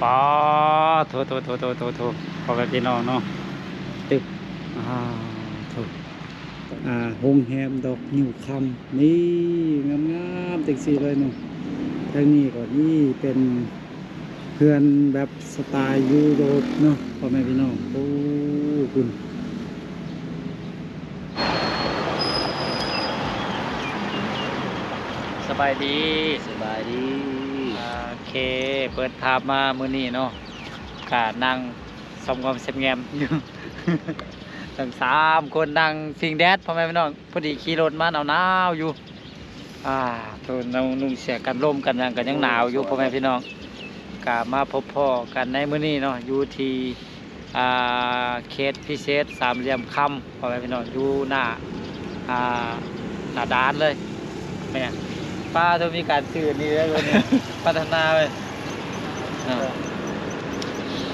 ປາໂທ ໂທ ໂທ ໂທ ໂທ ໂທ ພໍ່ແມ່ພີ່ນ້ອງເນາະ ຕຶກ ອ່າ ໂທ ອ່າ ໂຮງແຮມດອກງິ້ວຄຳ ນີ້ ງາມໆ ຈັ່ງຊີ້ເລີຍເນາະ. ທາງນີ້ກໍນີ້ເປັນເຮືອນແບບສະໄຕຢູໂຣບເນາະ ພໍ່ແມ່ພີ່ນ້ອງ. ໂອ້ ພຸ້ນ. ສະບາຍດີ ສະບາຍດີ. ໂອເຄ ເປີດພາບມາມື້ນີ້ເນາະ ກະນັ່ງສອມງອມແຊມແງມຢູ່ ທັງສາມຄົນນັ່ງພິງແດດ ພໍ່ແມ່ພີ່ນ້ອງ. ພໍດີຂີ່ລົດມາໜາວໆຢູ່ ອ່າ ໂຕນຸ່ງເສື້ອກັນລົມກັນຫຍັງກໍຍັງໜາວຢູ່ ໂອ້ຍ ພໍ່ແມ່ພີ່ນ້ອງ. ກະມາພົບພໍ້ກັນໃນມື້ນີ້ເນາະ ຢູ່ທີ່ ອ່າ ເຂດພິເສດສາມຫຼ່ຽມຄຳ ພໍ່ແມ່ພີ່ນ້ອງ ຢູ່ໜ້າ ອ່າ ໜ້າດ່ານເລີຍ. ແມ່ນຫຍັງ? ປ້າໂທ ມີການຊື່ນີ້ເລີຍ ພັດທະນາເວີຍ. ອ່າ ເອີ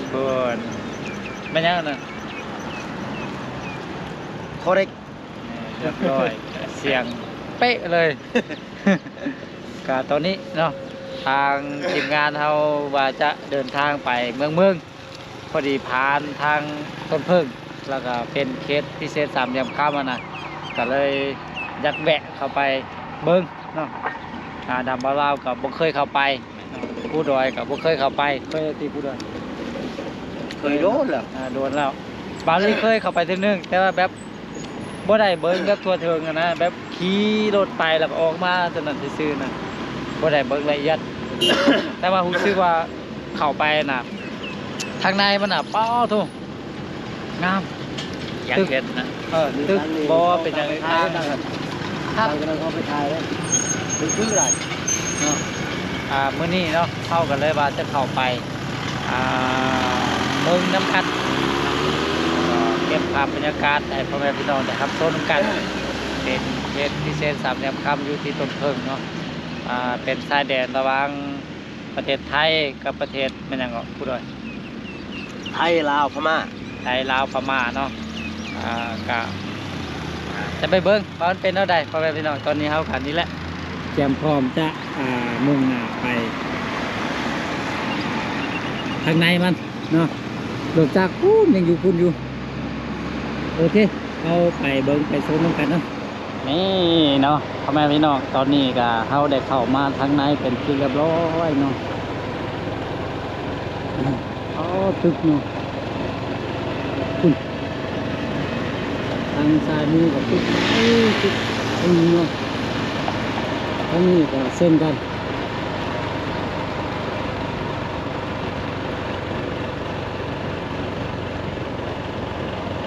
ໂພນ ແມ່ນຫຍັງອັນນັ້ນ? ຄໍເຣັກ ແມ່ນ ຮຽບຮ້ອຍ ສຽງເປະເລີຍ. ກະຕອນນີ້ເນາະ ທາງທີມງານເຮົາວ່າຈະເດີນທາງໄປເມືອງເມີງ ພໍດີຜ່ານທາງຕົ້ນເຜິ້ງ ແລ້ວກະເປັນເຂດພິເສດສາມຫຼ່ຽມຄຳຫັ້ນນະ ກະເລີຍຢາກແວະເຂົ້າໄປເບິ່ງເນາະ. ອ່າ ດຳບ່າວລາວກະບໍ່ເຄີຍເຂົ້າໄປ ພູດອຍກະບໍ່ເຄີຍເຂົ້າໄປ. ເຄີຍຕິພູດອຍ? ເຄີຍໂດນແລ້ວ ອ່າ ໂດນແລ້ວ. ບ່າວລີເຄີຍເຂົ້າໄປເທື່ອໜຶ່ງ ແຕ່ວ່າແບບ ບໍ່ໄດ້ເບິ່ງແບບທົ່ວເຖິງຫັ້ນນະ ແບບຂີ່ລົດໄປແລ້ວກໍອອກມາເທົ່ານັ້ນຊື່ໆນະ ບໍ່ໄດ້ເບິ່ງລະອຽດ. ແຕ່ວ່າຮູ້ສຶກວ່າເຂົ້າໄປນະ ທາງໃນມັນນະ ປາໂທ ງາມ ຢາກເຫັນນະ. ເອີ ຕຶກບໍ່ເປັນຫຍັງ ທາງ ທາງ ທາງເຂົາໄປຖ່າຍເລີຍ ຄືໆຫຼາຍເນາະ. ອ່າ ມື້ນີ້ເນາະ ເຮົາກໍເລີຍວ່າຈະເຂົ້າໄປ ອ່າ ເບິ່ງນຳກັນ ແລ້ວກໍເກັບພາບບັນຍາກາດໃຫ້ພໍ່ແມ່ພີ່ນ້ອງໄດ້ຮັບຊົມນຳກັນ. ເປັນເຂດພິເສດສາມຫຼ່ຽມຄຳ ຢູ່ທີ່ຕົ້ນເຜິ້ງເນາະ ອ່າ ເປັນຊາຍແດນລະຫວ່າງປະເທດໄທກັບປະເທດ ແມ່ນຫຍັງເກາະ ຜູ້ດອຍ? ໄທ ລາວ ພະມ້າ. ໄທ ລາວ ພະມ້າເນາະ. ອ່າ ກະຈະໄປເບິ່ງວ່າມັນເປັນແນວໃດ ພໍ່ແມ່ພີ່ນ້ອງ. ຕອນນີ້ເຮົາກະນີ້ແຫຼະ ກຽມພ້ອມຈະ ອ່າ ມຸ່ງໜ້າໄປທາງໃນມັນເນາະ ລົດຈັກພຸ້ນຍັງຢູ່ພຸ້ນຢູ່. ໂອເຄ ເຮົາໄປເບິ່ງໄປຊົມນຳກັນເນາະ. ນີ້ເນາະ ພໍ່ແມ່ພີ່ນ້ອງ ຕອນນີ້ກະເຮົາໄດ້ເຂົ້າມາທາງໃນເປັນທີ່ຮຽບຮ້ອຍເນາະ. ອໍ ຕຶກເນາະ ພຸ້ນ ທາງຊ້າຍມືກໍຕຶກ ຕຶກ ຕຶກເນາະ ທາງນີ້ກໍເຊັ່ນກັນ.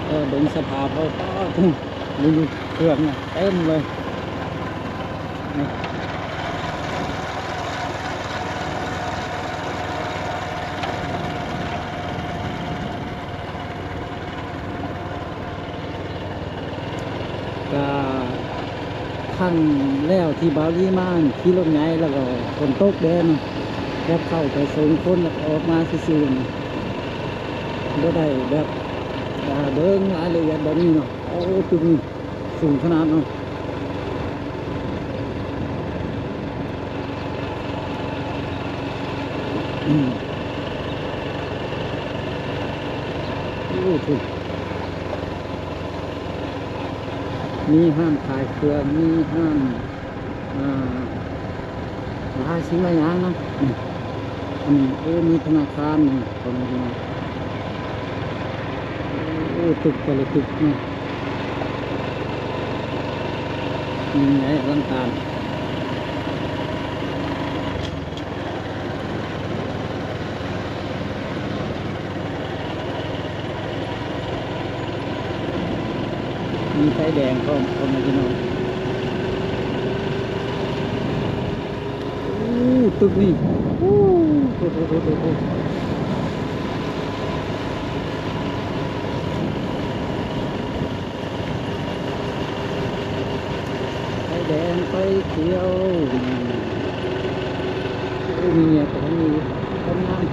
ເອີ ເບິ່ງສະພາບເຮົາ ປາໂທ ມີລົດເຄື່ອງນະເຕັມເລີຍນີ້. ກະຄັ້ງແລ້ວທີ່ບ່າວລີມາ ຂີ່ລົດໃຫຍ່ ແລ້ວກໍຝົນຕົກແດ່ນະ ແບບເຂົ້າໄປສອງຄົນ ແລ້ວກໍອອກມາຊື່ໆນະ ບໍ່ໄດ້ແບບ ອ່າ ເບິ່ງລາຍລະອຽດແບບນີ້ເນາະ. ໂອ້ ຕຶກນີ້ສູງຂະໜາດເນາະ. ອືມ ໂອ້ ມີຮ້ານຂາຍເຄື່ອງ ມີຮ້ານ ອ່າ ຫຼາຍສິ່ງຫຼາຍຢ່າງເນາະ. ນີ້ ອັນນີ້ ໂອ້ ມີທະນາຄານນີ້ ພໍ່ແມ່ພີ່ນ້ອງ. ໂອ້ ຕຶກແຕ່ລະຕຶກເນາະ ຍິ່ງໃຫຍ່ອະລັງການ. ມີໄຟແດງພ້ອມ ພໍ່ແມ່ພີ່ນ້ອງ. ໂອ້ ຕຶກນີ້ ໂອ້ ໂອ້ ໂອ້ ໂອ້ ໂອ້ ໂອ້ ໄຟແດງໄຟຂຽວ. ໂອ້ ມີຫຍັງກໍມີ ຄົນງາມ.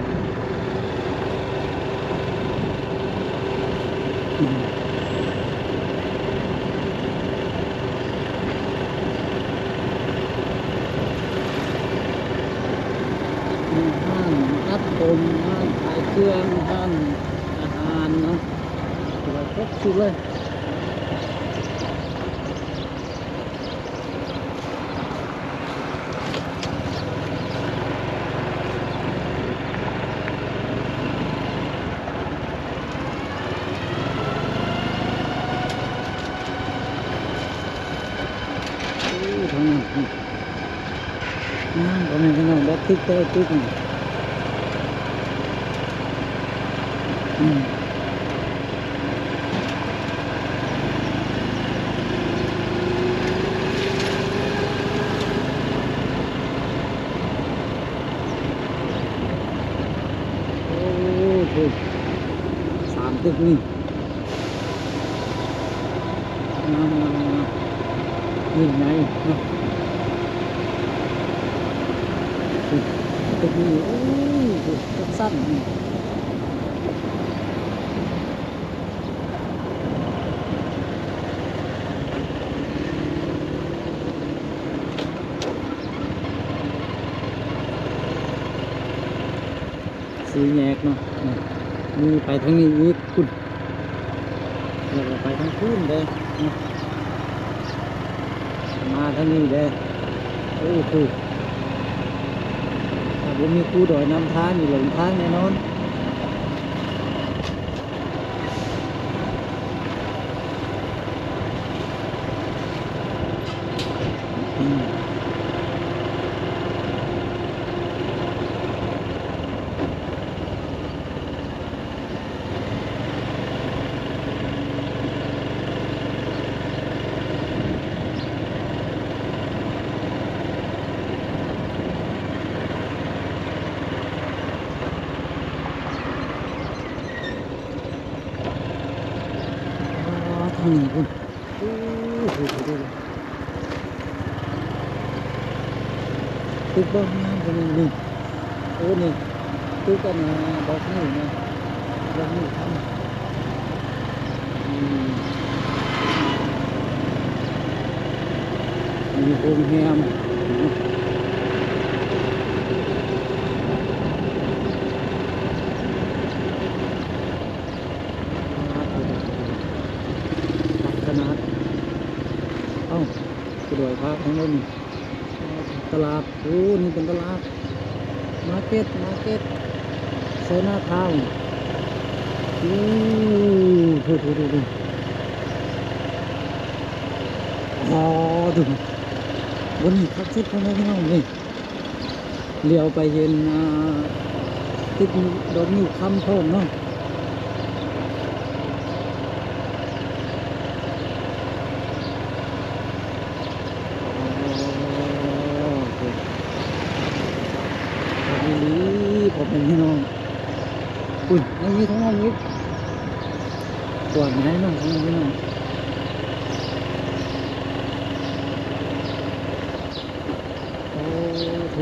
ມີຮ້ານຕັດ ຄົມ ຮ້ານຂາຍເຄື່ອງ ຮ້ານອາຫານເນາະ ຄົບສຸດເລີຍ. ໂອ້ ທາງນັ້ນ ງາມ ພໍ່ແມ່ພີ່ນ້ອງ ແບບຕຶກແຕ່ລະຕຶກນີ້ ອືມ. ໂອ້ ໂທ້ ສາມຕຶກນີ້ ງາມໆໆ ຍິ່ງໃຫຍ່ເນາະ ຕຶກນີ້ ໂອ້ ຈັກຊັ້ນນີ້. ສີ່ແຍກເນາະ ອືມ ມີໄປທາງນີ້ອີກ ພຸ້ນ ແລ້ວກໍໄປທາງພຸ້ນເດ້ ອືມ ມາທາງນີ້ເດ້. ໂອ້ ຄື ຖ້າບໍ່ມີຄູດອຍນຳທາງນີ້ ຫຼົງທາງແນ່ນອນ. ອໍ ທາງນີ້ພຸ້ນ ໂອ້ໂຫ ຕຶກບໍ່ງາມ ຕົວນີ້ ນີ້ ໂອ້ ນີ້ ຕຶກອັນນ່າ ດອກນິ້ວນະ ດອກນິ້ວຄຳ ອືມ ມີໂຮງແຮມ. ຄັກຂະໜາດ ເອົ້າ ສະດວຍພາບທາງນັ້ນ ຕະຫຼາດ ໂອ້ ນີ້ເປັນຕະຫຼາດ ມາເກັດ ມາເກັດ ໄຊນາທາວນ໌ ໂອ້ ໂທ້ໆໆໆ ອໍ ດູ ບ່ອນນີ້ຄັກສຸດ ພໍ່ແມ່ພີ່ນ້ອງ ນີ້ ຫຼຽວໄປເຫັນ ອ່າ ຕຶກດອກງິ້ວຄຳພ້ອມເນາະ ໂອ້ໂຫ ຄັກອີ່ຫຼີ ພໍ່ແມ່ພີ່ນ້ອງ ອຸ້ຍ ຍັງມີທາງນັ້ນອີກ ກວ້າງໃຫຍ່ເນາະ ພໍ່ແມ່ພີ່ນ້ອງ ໂອ້ໂຫ.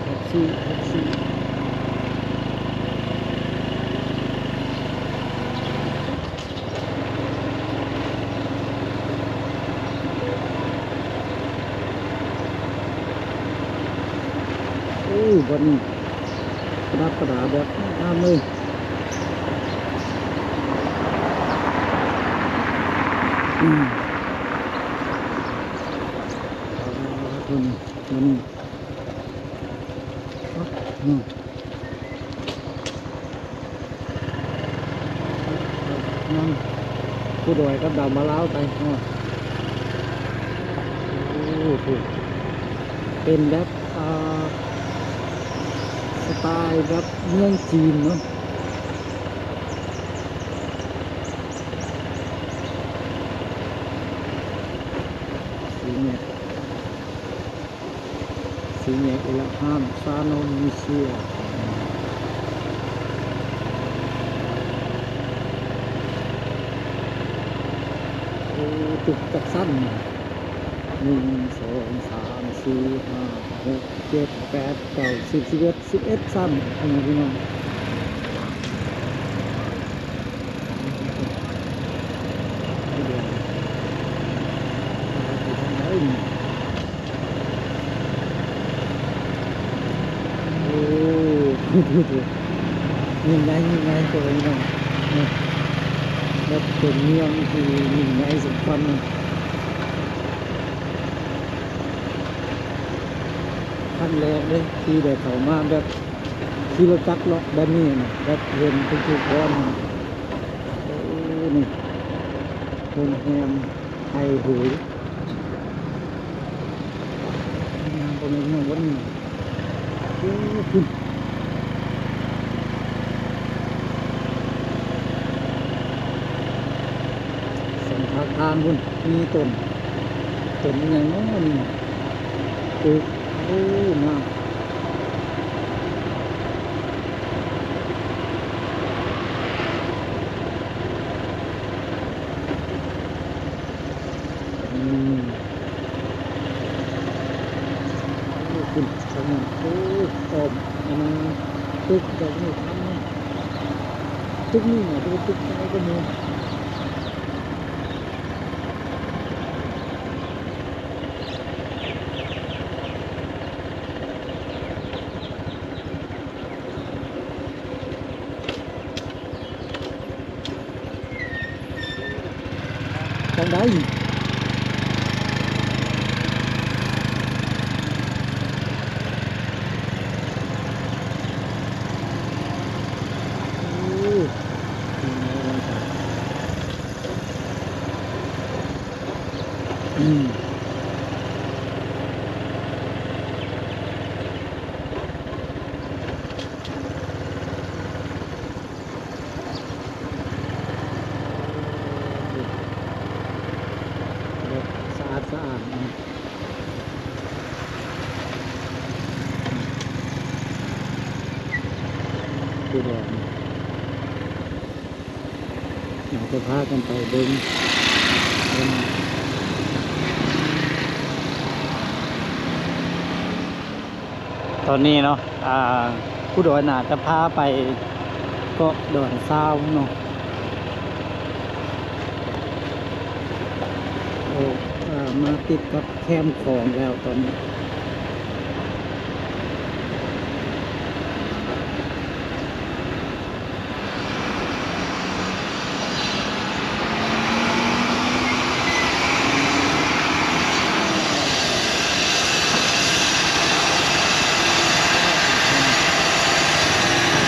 ແທັກຊີ ແທັກຊີ ໂອ້ ບ່ອນນີ້ປະດັບປະດາແບບງາມເລີຍ ອືມ ໂອ້ ໂອ້ ອືມ. ງາມ ພູດອຍກັບດາວມາລາວໄປເນາະ ໂອ້ໂຫ ເປັນແບບ ອ່າ ສະໄຕແບບເມືອງຈີນເນາະ ສີແຍກ ສີ່ແຍກເອລະຮານ ຊາໂນເນເຊຍ ໂອ້ ຕຶກຈັກຊັ້ນ ໜຶ່ງ ສອງ ສາມ ສີ່ ຫ້າ ຫົກ ເຈັດ ແປດ ເກົ້າ ສິບ ສິບເອັດ ສິບເອັດຊັ້ນ ພໍ່ແມ່ພີ່ນ້ອງ. ໂອ້ ໂຫ ຍິ່ງໃຫຍ່ ຍິ່ງໃຫຍ່ ພໍ່ແມ່ພີ່ນ້ອງ ແບບເປັນເມືອງທີ່ຍິ່ງໃຫຍ່ສົມຄວນເນາະ. ຄັ້ງແລກເລີຍທີ່ໄດ້ເຂົ້າມາແບບຂີ່ລົດຈັກເລາະແບບນີ້ນະ ແບບເຫັນທຸກໆບ່ອນ. ໂອ້ ນີ້ໂຮງແຮມໄອຫູ ງາມ ພໍ່ແມ່ພີ່ນ້ອງ ບ່ອນນີ້. ໂອ້ ພຸ້ນ ສອງຂ້າງທາງພຸ້ນ ມີຕົ້ນ ຕົ້ນອີ່ຫຍັງເນາະນີ້ ໂອ້ ໂອ້ ງາມ. ອືມ ໂອ້ ຂຶ້ນທາງນັ້ນ ໂອ້ ອ້ອມອັນນັ້ນ ຕຶກດອກນີ້ທຳ ຕຶກນີ້ນະ ເປັນຕຶກເກົ່າກໍມີ. ຈັ່ງໃດ? ໂອ້ ອືມ. ແບບສະອາດສະອ້ານເນາະ ພູດອນ. ເຮົາຈະພາກັນໄປເບິ່ງ ເບິ່ງ ຕອນນີ້ເນາະ ອ່າ ຄູດອນອາດຈະພາໄປເກາະດອນຊາວເນາະ ໂອ້ ອ່າ ມາຕິດກັບແຄມຂອງແລ້ວຕອນນີ້.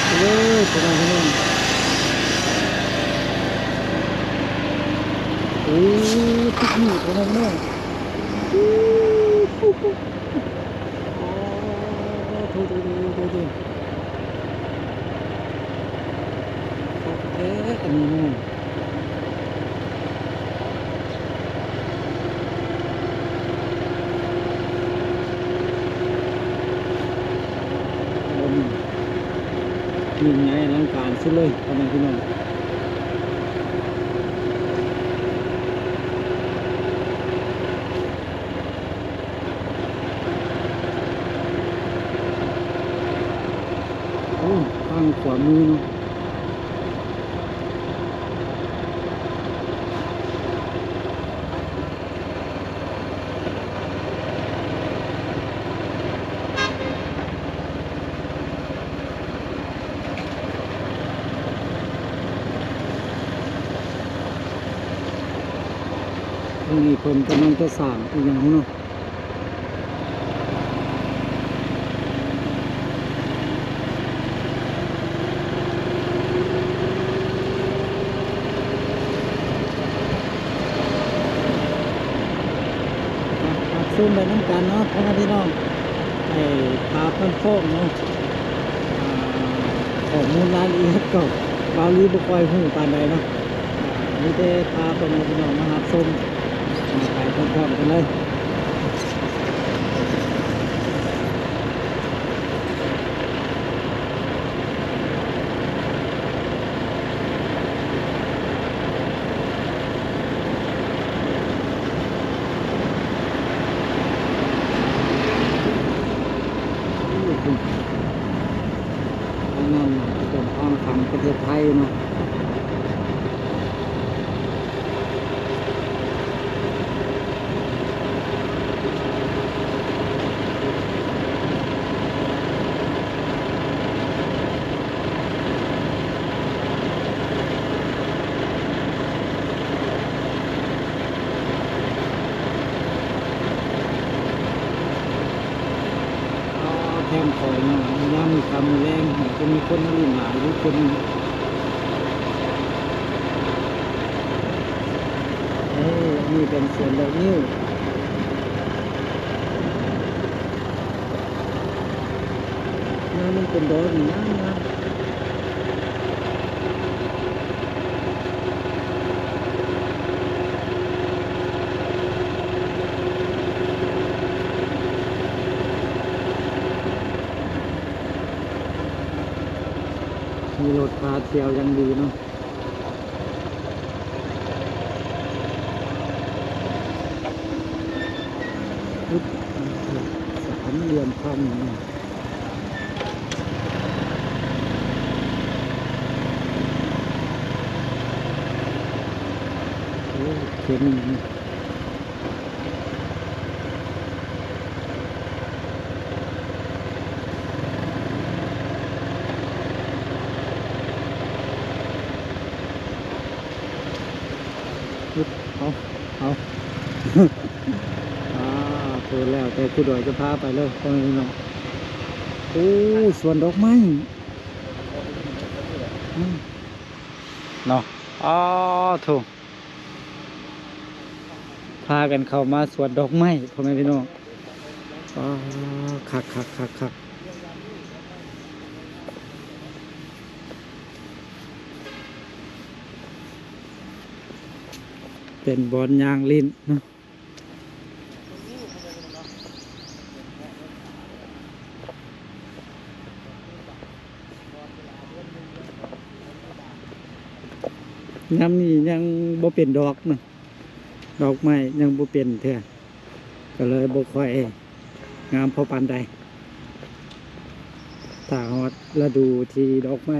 ເອີ ພີ່ນ້ອງ ພີ່ນ້ອງ ໂອ້ ຕຶກນີ້ ພໍ່ແມ່ພີ່ນ້ອງ ໂອ້ ໂອ້ ໂອ້ ໂອ້ ໂອ້ ຄັກແທ້ອັນນີ້ເນາະ ເບິ່ງ ຍິ່ງໃຫຍ່ອະລັງການສຸດເລີຍ ພໍ່ແມ່ພີ່ນ້ອງ. ໂອ້ ທາງຂວາມືເນາະ ອັນນີ້ເພິ່ນກຳລັງຈະສ້າງອີ່ຫຍັງເນາະ. ມາຮັບຊົມໄປນຳກັນເນາະ ພໍ່ແມ່ພີ່ນ້ອງ ໄອ້ ພາບມັນຟ້ອງເນາະ ອ່າ ຂໍ້ມູນລາຍລະອຽດກໍ ເບົາລີບໍ່ຄ່ອຍຮູ້ປານໃດເນາະ. ມີແຕ່ພາພໍ່ແມ່ພີ່ນ້ອງມາຮັບຊົມ ໄປພ້ອມໆກັນເລີຍ. ອັນນັ້ນເປັນທາງຂ້າມປະເທດໄທເນາະ. ຄົນມາຫຼິ້ນຫຼາຍຢູ່ ຄົນ ເອີ ອັນນີ້ເປັນສວນດອກງິ້ວ ງາມ ມັນເປັນດອກນີ້ງາມໆ. ມີລົດພາທ່ຽວຢ່າງດີເນາະ. ອຶບ ສາມຫຼ່ຽມຄຳ ໂອ້ ເຂັນ ອຶບ ເອົາ ເອົາ ອ່າ ໂຕແລ້ວ ແຕ່ຄູດອຍຈະພາໄປເລີຍ ພໍ່ແມ່ພີ່ນ້ອງ. ໂອ້ ສວນດອກໄມ້ ອືມ ເນາະ ອ້າໂທ້ ພາກັນເຂົ້າມາສວນດອກໄມ້ ພໍ່ແມ່ພີ່ນ້ອງ. ອ້າ ຄັກໆໆໆ ເປັນບ່ອນຍ່າງຫຼິ້ນເນາະ. ຍາມນີ້ຍັງບໍ່ເປັນດອກເນາະ ດອກໄມ້ຍັງບໍ່ເປັນເທື່ອ ກໍເລີຍບໍ່ຄ່ອຍງາມພໍປານໃດ. ຖ້າຮອດລະດູທີ່ດອກໄມ້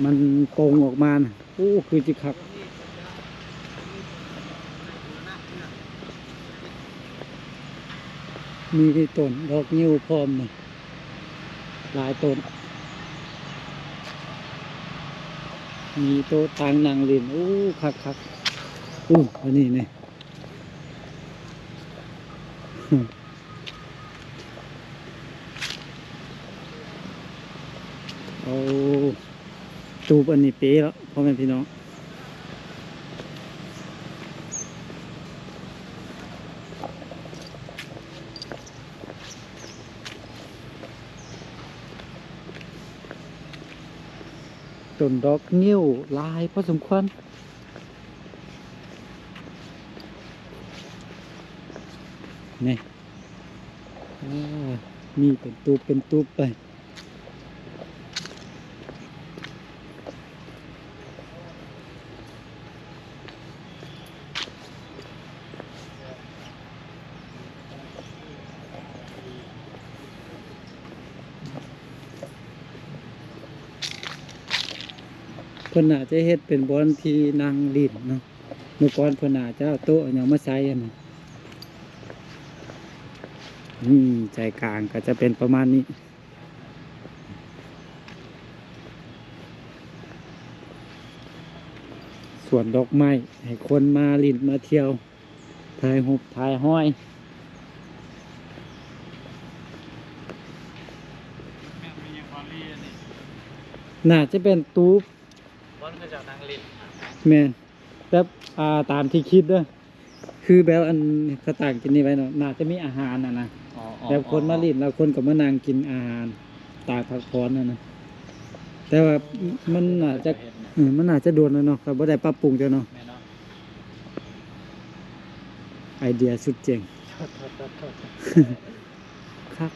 ມັນປົ່ງອອກມານະ ໂອ້ ຄືຊິຄັກ. ມີຕົ້ນດອກງິ້ວພ້ອມ ຫຼາຍຕົ້ນ ມີໂຕະຕັ່ງນັ່ງຫຼິ້ນ. ໂອ້ ຄັກໆ ໂອ້ ອັນນີ້ນີ້ ໂອ້ ຕູບອັນນີ້ເປແລ້ວ ພໍ່ແມ່ພີ່ນ້ອງ. ຕົ້ນດອກງິ້ວຫຼາຍພໍສົມຄວນ ນີ້ ເອີ ມີເປັນຕູບເປັນຕູບໄປ. ເພິ່ນໜ້າຈະເຮັດເປັນບ່ອນທີ່ນັ່ງຫຼິ້ນເນາະ. ເມື່ອກ່ອນເພິ່ນອາດຈະເອົາໂຕະເອົາຫຍັງມາໃສ່ຫັ້ນນະ. ນີ້ໃຈກາງກໍຈະເປັນປະມານນີ້ ສວນດອກໄມ້ໃຫ້ຄົນມາຫຼິ້ນມາທ່ຽວ ຖ່າຍຮູບຖ່າຍຮອຍ. ໜ້າຈະເປັນຕູບ ບ່ອນເຂົາເຈົ້ານັ່ງຫຼິ້ນ. ແມ່ນ ແບບ ອ່າ ຕາມທີ່ຄິດເດີ ຄືແບບອັນເຂົາຕັ້ງກິນນີ້ໄວ້ເນາະ ໜ້າຈະມີອາຫານຫັ້ນນະ. ອໍ ແບບຄົນມາຫຼິ້ນແລ້ວຄົນກໍມານັ່ງກິນອາຫານ ຕາກພັກຜ່ອນຫັ້ນນະ. ແຕ່ວ່າມັນໜ້າຈະ ເອີ ມັນໜ້າຈະດົນແລ້ວເນາະ ກໍບໍ່ໄດ້ປັບປຸງເທື່ອເນາະ. ແມ່ນເນາະ ໄອເດຍສຸດເຈັງ ຄັກ.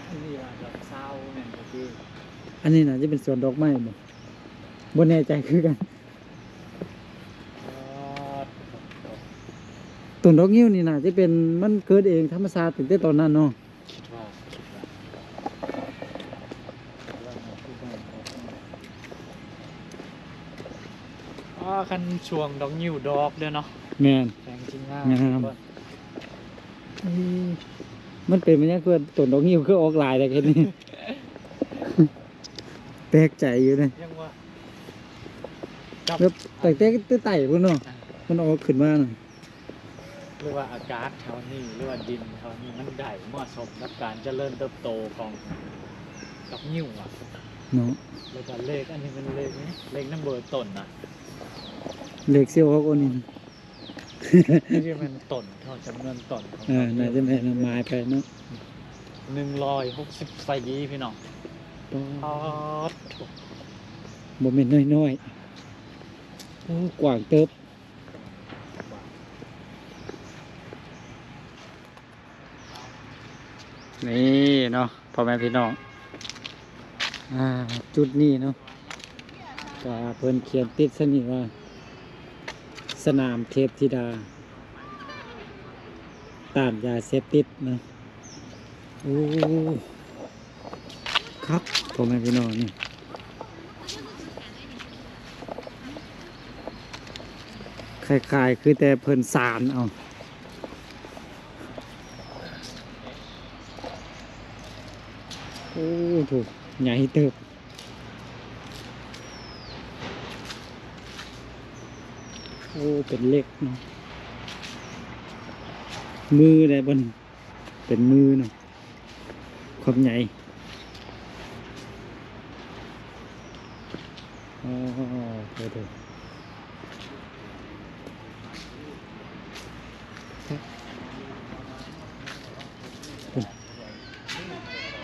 ອັນນີ້ວ່າດອກຊາວແມ່ນບໍ່? ຄື ອັນນີ້ໜ້າຈະເປັນສວນດອກໄມ້ບໍ່? ບໍ່ແນ່ໃຈຄືກັນ. ຕົ້ນດອກງິ້ວນີ້ໜ້າຈະເປັນ ມັນເກີດເອງທຳມະຊາດຕັ້ງແຕ່ຕອນນັ້ນເນາະ. ຄິດວ່າ ຄິດວ່າ ຄິດວ່າ ອໍ ຄັນຊ່ວງດອກງິ້ວດອກເດ້ເນາະ. ແມ່ນ ແສງຊິງາມ ງາມ. ອືມ ມັນເປັນຫຍັງຄືຕົ້ນດອກງິ້ວຄືອອກຫຼາຍແທ້ເຂດນີ້? ແປກໃຈຢູ່ເດ້ ຍັງວ່າ ແບບຕັ້ງແຕ່ ແຕ່ໃຕ້ພຸ້ນເນາະ ອ່າ ມັນອອກຂຶ້ນມານະ. ຫຼືວ່າອາກາດແຖວນີ້ ຫຼືວ່າດິນແຖວນີ້ ມັນໄດ້ເໝາະສົມກັບການຈະເລີນເຕີບໂຕຂອງດອກງິ້ວອະ ເນາະ. ແລ້ວກໍເລກ ອັນນີ້ແມ່ນເລກຫຍັງ? ເລກນຳເບີຕົ້ນນະ ເລກສິບຫົກ ໂອນີ້ນະ ນີ້ແມ່ນຕົ້ນເທົ່າຈຳນວນຕົ້ນຂອງ ເອີ ດອກງິ້ວ ໜ້າຈະແມ່ນໝາຍໄປເນາະ ໜຶ່ງຮ້ອຍຫົກສິບສີ່ ພີ່ນ້ອງ. ປາດ ປາດໂທ້ ບໍ່ແມ່ນນ້ອຍໆ ໂອ້ ກວ້າງເຕີບ. ນີ້ເນາະ ພໍ່ແມ່ພີ່ນ້ອງ ອ່າ ຈຸດນີ້ເນາະ ກໍເພິ່ນຂຽນຕິດໃສ່ນີ້ວ່າ ສະໜາມເທບທິດາ ຕ້ານຢາເສບຕິດເນາະ. ໂອ້ ຄັກ ພໍ່ແມ່ພີ່ນ້ອງ ນີ້ ຄ້າຍໆ ຄືແຕ່ເພິ່ນສານເອົາ. ໂອ້ ໂທ້ ໃຫຍ່ເຕີບ. ໂອ້ ເປັນເຫຼັກເນາະ ມືໄດ້ບໍ່ນີ້? ເປັນມືເນາະ ຄວາມໃຫຍ່. ອໍ ໂອ້ໂຫ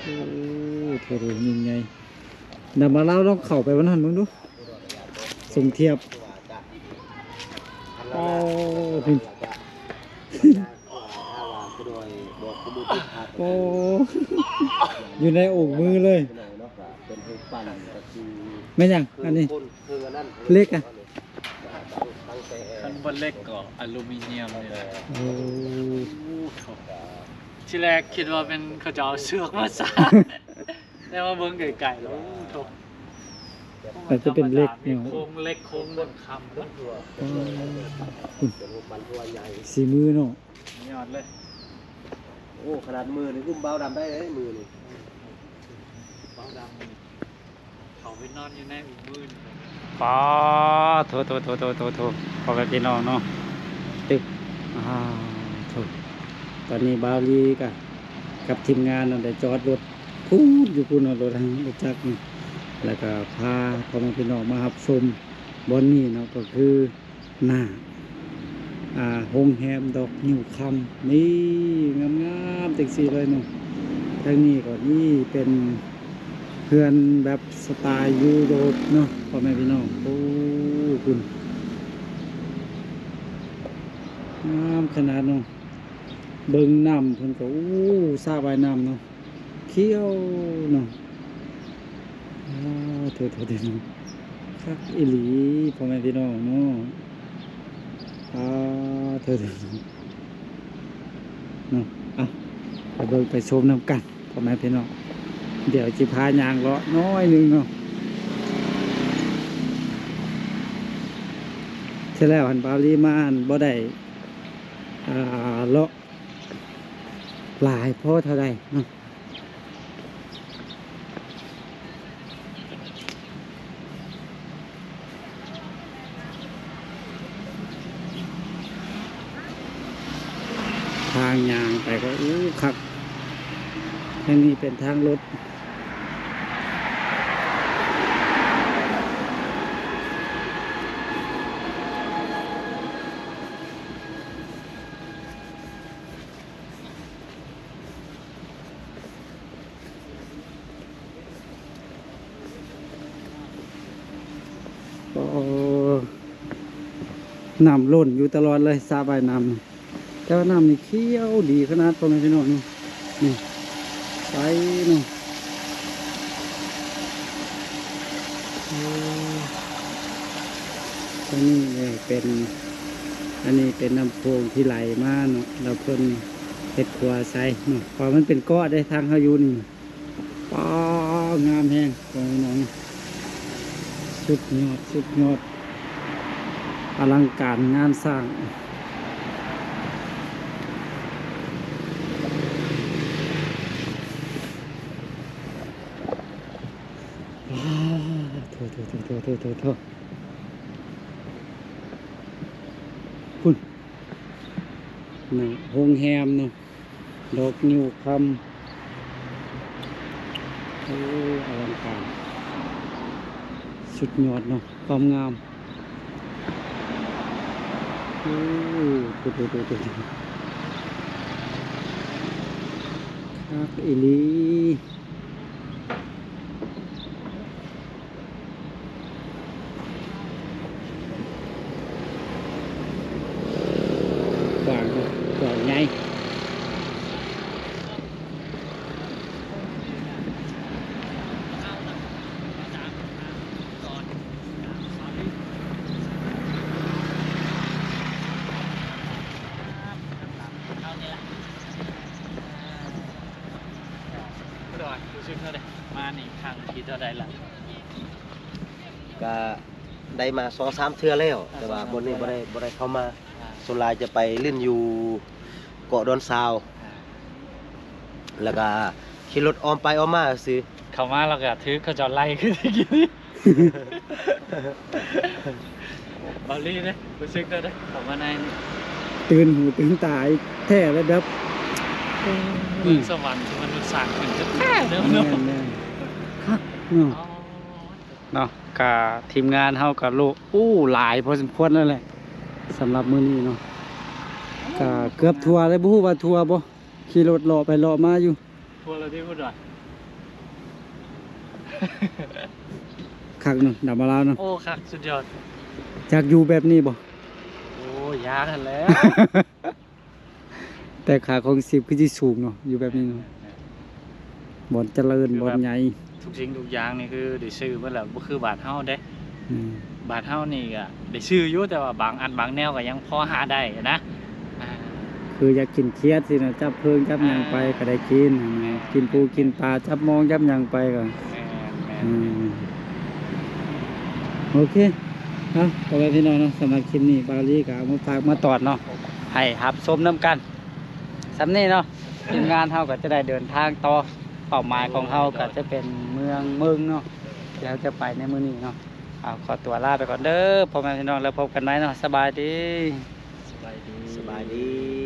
ໂອ້ໂຫ ຍິ່ງໃຫຍ່. ນຳມາລາວລອງເຂົ້າໄປວັນນັ້ນເບິ່ງດູ ສົມທຽບ. ໂອ້ ພຸ້ນ ໂອ້ ຢູ່ໃນໂອ່ງມືເລີຍ. ແມ່ນຫຍັງອັນນີ້? ເຫຼັກອະ? ຄັນບໍ່ເຫຼັກກໍອາລູມີນຽມນີ້ແຫຼະ. ໂອ້ ໂອ້ໂຫ ທີແລກຄິດວ່າແມ່ນເຂົາເຈົ້າເອົາເຊືອກມາສານ ແຕ່ວ່າເບິ່ງໄກໆແລ້ວ ໂອ້ໂຫ ອາດຈະເປັນເຫຼັກເນາະ ໂຄງເຫຼັກໂຄງເງິນຄຳ. ອືມ ສີມືເນາະ ຍອດເລີຍ. ໂອ້ ຂະໜາດມືນີ້ອຸ້ມບ່າວດຳໄດ້ເດ້ ມືນີ້ ບ່າວດຳນີ້ ເຂົາໄປນອນຢູ່ໃນອຸ້ມມືນີ້. ປາດໂທ້ ໂທ້ ພໍ່ແມ່ພີ່ນ້ອງເນາະ ຕຶກ ອ້າໂທ້. ຕອນນີ້ບ່າວລີກະກັບທີມງານນັ້ນໄດ້ຈອດລົດພຸ້ນ ຢູ່ພຸ້ນເນາະ ລົດ ລົດຈັກນີ້ ແລ້ວກະພາພໍ່ແມ່ພີ່ນ້ອງມາຮັບຊົມບ່ອນນີ້ເນາະ ກໍຄື ໜ້າ ອ່າ ໂຮງແຮມດອກງິ້ວຄຳ ນີ້ງາມໆ ຈັ່ງຊີ້ເລີຍເນາະ. ທາງນີ້ກໍນີ້ເປັນເຮືອນແບບສະໄຕຢູໂຣບເນາະ ພໍ່ແມ່ພີ່ນ້ອງ. ໂອ້ ພຸ້ນ ງາມຂະໜາດເນາະ. ເບິ່ງນ້ຳເພິ່ນກໍ ໂອ້ ສະວ່າຍນ້ຳເນາະ. ຂຽວເນາະ. ອ້າ ໂທ້ໆ ຄັກອີ່ຫຼີ ພໍ່ແມ່ພີ່ນ້ອງເນາະ. ອ້າ ໂທ້ໆ ເນາະ. ເອົາ ໄປເບິ່ງໄປຊົມນຳກັນ ພໍ່ແມ່ພີ່ນ້ອງ. ດຽວຊິພາຍ່າງເລາະໜ້ອຍໜຶ່ງເນາະ. ເທື່ອແລ້ວຫັ້ນ ບ່າວລີມາຫັ້ນບໍ່ໄດ້ ອ່າ ເລາະ ຫຼາຍພໍເທົ່າໃດເນາະ. ທາງຍ່າງໄປກໍ ໂອ້ ຄັກ. ທາງນີ້ເປັນທາງລົດ. ໂອ້ ນ້ຳລົ້ນຢູ່ຕະຫຼອດເລີຍ ສະວ່າຍນ້ຳ. ແຕ່ວ່ານ້ຳນີ້ຂຽວດີຂະໜາດ ພໍ່ແມ່ພີ່ນ້ອງ ນີ້ ນີ້ ໃສເນາະ. ໂອ້ ຕົງນີ້ເປັນ ອັນນີ້ເປັນນ້ຳໂຂງທີ່ໄຫຼມາເນາະ ແລ້ວເພິ່ນເຮັດຂົວໃສ່ເນາະ ເພາະມັນເປັນເກາະເດ້ ທາງເຮົາຢູ່ນີ້. ປາ ງາມແຮງ ພໍ່ແມ່ພີ່ນ້ອງ ສຸດຍອດ ສຸດຍອດ ອະລັງການງານສ້າງ. ປາ ໂທ້ໆໆໆໆ ພຸ້ນ. ໜ້າໂຮງແຮມເນາະ ດອກງິ້ວຄຳ. ໂອ້ ອະລັງການ ສຸດຍອດເນາະ ຄວາມງາມ. ໂອ້ ໂຕໆໆໆ ຄັກອີ່ຫຼີ. ກວ້າງເນາະ ກວ້າງໃຫຍ່. ດອຍ ຮູ້ສຶກເທົ່າໃດ? ມານີ້ຄັ້ງທີເທົ່າໃດລະ? ກະໄດ້ມາສອງສາມເທື່ອແລ້ວ ອ່າ ແຕ່ວ່າ ສອງສາມ ບ່ອນນີ້ ເທື່ອ ບໍ່ໄດ້ ບໍ່ໄດ້ເຂົ້າມາ. ອ່າ ສ່ວນຫຼາຍຈະໄປຫຼິ້ນຢູ່ເກາະດອນຊາວ ອ່າ ແລ້ວກະຂີ່ລົດອ້ອມໄປອ້ອມມາຊື່. ເຂົ້າມາແລ້ວກະຖືກເຂົາເຈົ້າໄລ່ຄືຕະກີ້ນີ້. ເບົາລີເດ້ ຮູ້ສຶກເດີ ເຂົ້າມາໃນນີ້ ຕື່ນຫູຕື່ນຕາແທ້ລະດັບ ເມືອງສະຫວັນທີ່ມະນຸດສ້າງຂຶ້ນແທ້ໆເດີເນາະ. ແມ່ນໆ ຄັກເນາະ. ອໍ ເນາະ ກະທີມງານເຮົາກະໂລ ໂອ້ ຫຼາຍພໍສົມຄວນແລ້ວແຫຼະ ສຳລັບມື້ນີ້ເນາະ. ກະເກືອບທົ່ວແລ້ວ ບໍ່ຮູ້ວ່າທົ່ວບໍ່ ຂີ່ລົດເລາະໄປເລາະມາຢູ່. ທົ່ວແລ້ວຕິພຸ້ນວ່າ. ຄັກເນາະ ດຳມາລາວເນາະ. ໂອ້ ຄັກ ສຸດຍອດ. ຢາກຢູ່ແບບນີ້ບໍ່? ໂອ້ ຢາກຫັ້ນແຫຼະ ແຕ່ຄ່າຄອງຊີບຄືຊິສູງເນາະ ຢູ່ແບບນີ້ເນາະ. ແມ່ນໆ ບ່ອນຈະເລີນ ຄື ບ່ອນໃຫຍ່ ທຸກສິ່ງທຸກຢ່າງນີ້ຄືໄດ້ຊື້ໝົດແລ້ວ ບໍ່ຄືບ້ານເຮົາເດ້. ອືມ ບ້ານເຮົານີ້ກະໄດ້ຊື້ຢູ່ ແຕ່ວ່າບາງອັນບາງແນວກະຍັງພໍຫາໄດ້ນະ. ອ່າ ຄືຢາກກິນຂຽດຊີ້ນະ ຈັບເພີງຈັບຫຍັງໄປ ອ່າ ກະໄດ້ກິນ ແມ່ນ ກິນປູກິນປາ ຈັບມອງຈັບຫຍັງໄປກະ ແມ່ນໆ ອືມ ໂອເຄ. ເອົາ ພໍ່ແມ່ພີ່ນ້ອງເນາະ ສຳລັບຄລິບນີ້ ບ່າວລີກະເອົາມາຝາກມາຕອນເນາະ ໃຫ້ຮັບຊົມນຳກັນ ສ່ຳນີ້ເນາະ. ທີມງານເຮົາກໍຈະໄດ້ເດີນທາງຕໍ່ ເປົ້າໝາຍຂອງເຮົາກໍຈະເປັນເມືອງເມິງເນາະ ທີ່ເຮົາຈະໄປໃນມື້ນີ້ເນາະ. ເອົາ ຂໍຕົວລາໄປກ່ອນເດີ ພໍ່ແມ່ພີ່ນ້ອງ ແລ້ວພົບກັນໃໝ່ເນາະ. ສະບາຍດີ ສະບາຍດີ ສະບາຍດີ.